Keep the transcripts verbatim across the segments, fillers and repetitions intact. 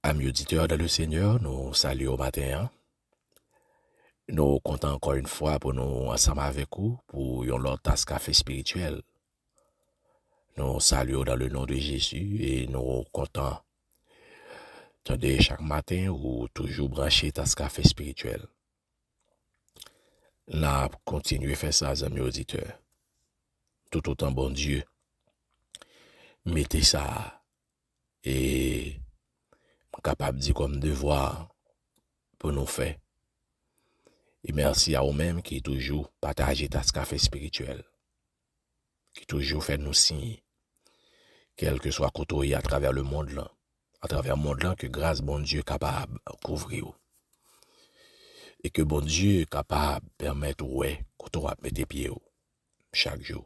Amis auditeurs dans le Seigneur, nou salye w maten an. Nou kontan ankò yon fwa pou nou ansanm avèk ou pou yon lòt tas kafe espirityèl. Nou salye w dans le nom de Jésus e nou kontan tande chak maten ou toujou branche tas kafe espirityèl. N ap kontinye fè sa, zanmi oditè. Toutotan Bondye mete sa e m kapab di kòm devwa pou nou fè. E mèsi a ou menm ki toujou pataje tas kafe espirityèl, ki toujou fè nou siy, kèlkeswa kote w ye atravè lemonn lan, atravè mond lan, ke gras Bondye kapab kouvri w. E ke Bondye kapab pèmèt ou wè kote w ap mete pye w chak jou.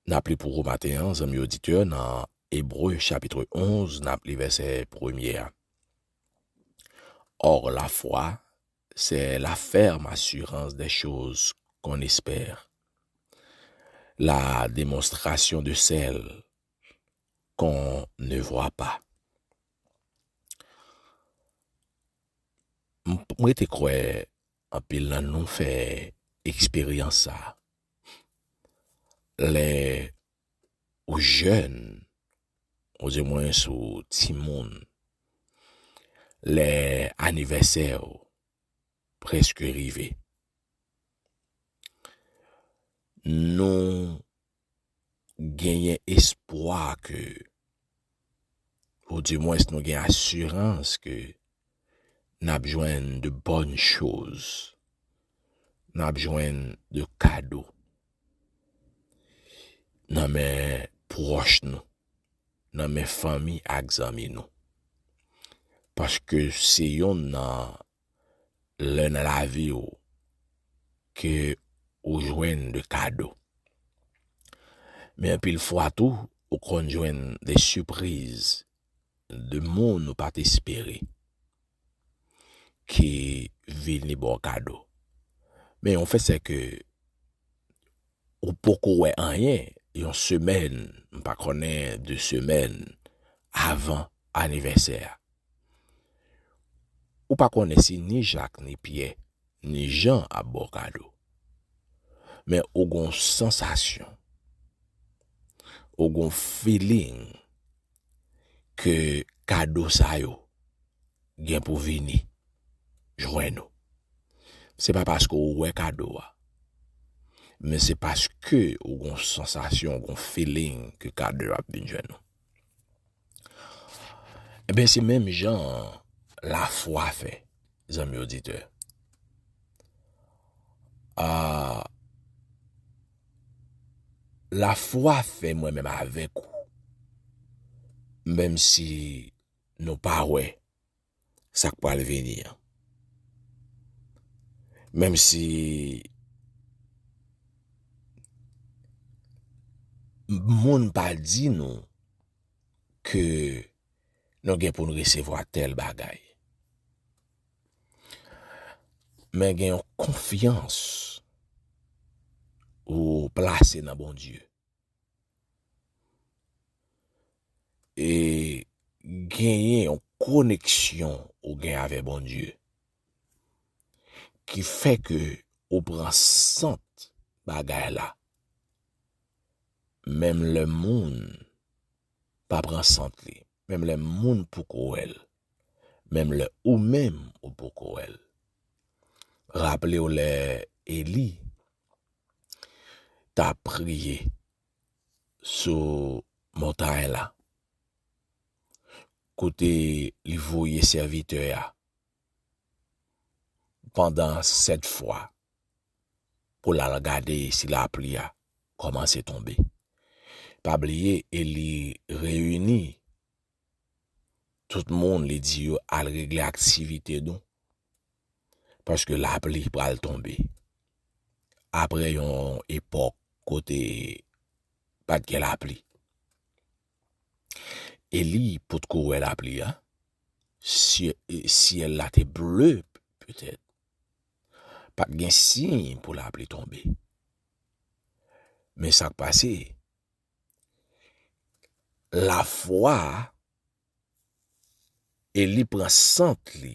N ap li pou ou maten an, zanmi oditè, nan Ebre chapit onz, n ap li vèsè premye a. Or, la foi, c'est la ferme assurance des choses qu'on espère, la démonstration de celles qu'on ne voit pas. M, m rete kwè anpil nan nou fè eksperyans sa. Lè ou jèn, ou di mwens ou timoun, lè anivèsè w prèske rive, nou genyen espwa ke, ou di mwens nou gen asirans ke n ap jwenn de bonnes choses, n ap jwenn de kado nan men pwòch nou, nan men fanmi ak zanmi nou. Paske se yonn nan lè nan lavi w ke ou jwenn de kado. Men anpil fwa tou, ou konn jwenn de sipriz de moun ou pa t espere ki vini ba w kado. Men yon fèt se ke ou poko wè anyen yon semèn, m pa konnen de semèn avan anivèsè a. Ou pa konnen si ni Jak, ni Pyè, ni Jan ap ba w kado. Men ou gon sansasyon, ou gon feeling ke kado sa yo gen pou vini jwenn ou. Se pa paske ou wè kado a, men se paske ou gon sansasyon, ou gon feeling ke kado a ap vin jwenn ou. Ebyen, se menm jan lafwa fè, zanmi oditè. A, lafwa fè mwen menm avèk ou, menm si nou pa wè sa k pral vini an. Menm si moun pa di nou ke nou gen pou n resevwa tèl bagay. Men gen yon konfyans ou plase nan Bondye. E genyen yon koneksyon ou gen avè Bondye ki fè ke ou pran sant bagay la. Menm lè moun pa pran sant li, menm lè moun poko wè l, menm lè ou menm ou poko wè l. Raple w lè Eli t ap priye sou montay la, kote li voye sèvitè a pandan sèt fwa pou l al gade si lapli a kòmanse tonbe. Pa bliye, Eli reyini tout moun, li di yo al regle aktivite nou, paske lapli pral tonbe. Apre yon epòk kote pa t gen lapli, Eli potko wè lapli a, syè-, syèl la te ble, petèt. Pa t gen siy pou lapli tonbe. Men sa k pase, lafwa Eli pran sant li,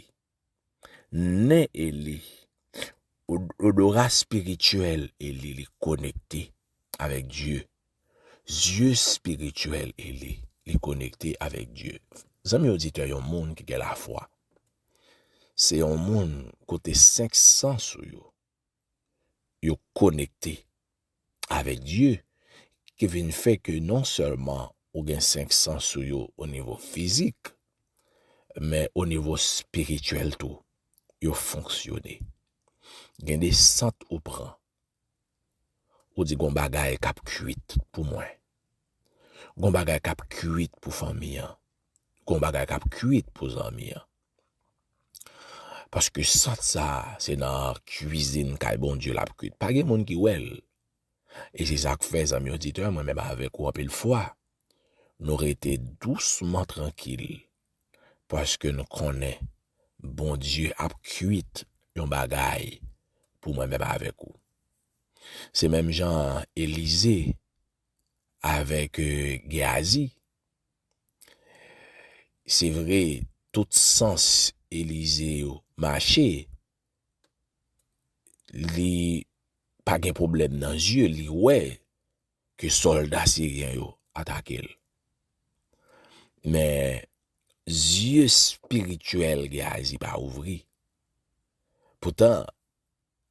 nen Eli, od-, odora espirityèl Eli, li konekte avèk Dye. Zye espirityèl Eli, li konekte avèk Dye. Zanmi oditè, yon moun ki gen lafwa, se yon moun kote senk sans ou yo, yo konekte avèk Dye, ki vin fè ke non sèlman ou gen senk sans ou yo o nivo fizik, men o nivo espirityèl tou, yo fonksyone. Gen de sant ou pran, ou di, "Gon bagay k ap kuit pou mwen. Gon bagay k ap kuit pou fanmi an. Gon bagay k ap kuit pou zanmi an." Paske sant sa a, se nan kwizin kay Bondye l ap kuit. Pa gen moun ki wè l. E se sa k fè, zanmi oditè, mwen menm avèk ou anpil fwa, nou rete dousman trankil, paske nou konnen Bondye ap kuit yon bagay pou mwen menm avèk ou. Se menm jan Elize avèk, e, Geyazi. Se vre, tout sans Elize yo mache, li pa gen pwoblèm nan zye, li wè ke sòlda siryen yo atake l. Men, zye espirityèl Geyazi pa ouvri. Poutan,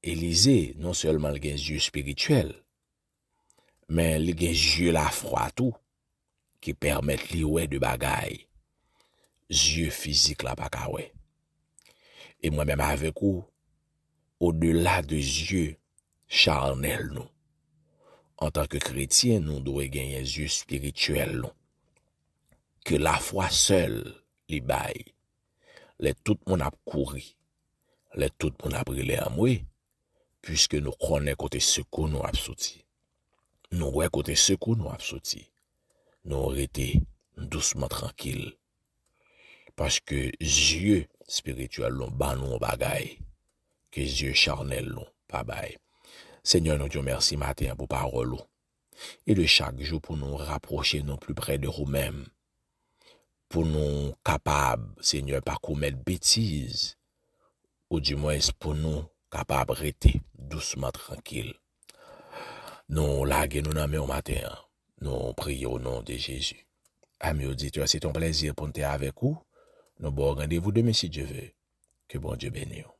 Elize, non sèlman l gen zye espirityèl, men li gen zye lafwa tou, ki pèmèt li wè de bagay zye fizik la pa ka wè. E mwen menm avèk ou, odela de zye charnèl nou, antanke kretyen, nou dwe genyen zye espirityèl nou, ke lafwa sèl li bay. Lè tout moun ap kouri, lè tout moun ap rele anmwe, piske nou konnen kote sekou nou ap soti. Nou wè kote sekou nou ap soti. Nou rete dousman trankil. Paske zye espirityèl nou ban nou yon bagay ke zye charnèl nou pa bay. Senyè, nou di w mèsi maten an pou pawòl ou. E de chak jou pou nou rapwoche nou pli pre de ou menm. Pou nou kapab, Senyè, pa komèt betiz, oudimwens pou nou kapab rete dousman, trankil. Nou lage nou nan men w maten an. Nou priye o non de Jezi. Ami oditè, se te yon plèzi pou n te avèk ou. Nou ba w randevou demen si Dye ve. Ke Bondye beni w.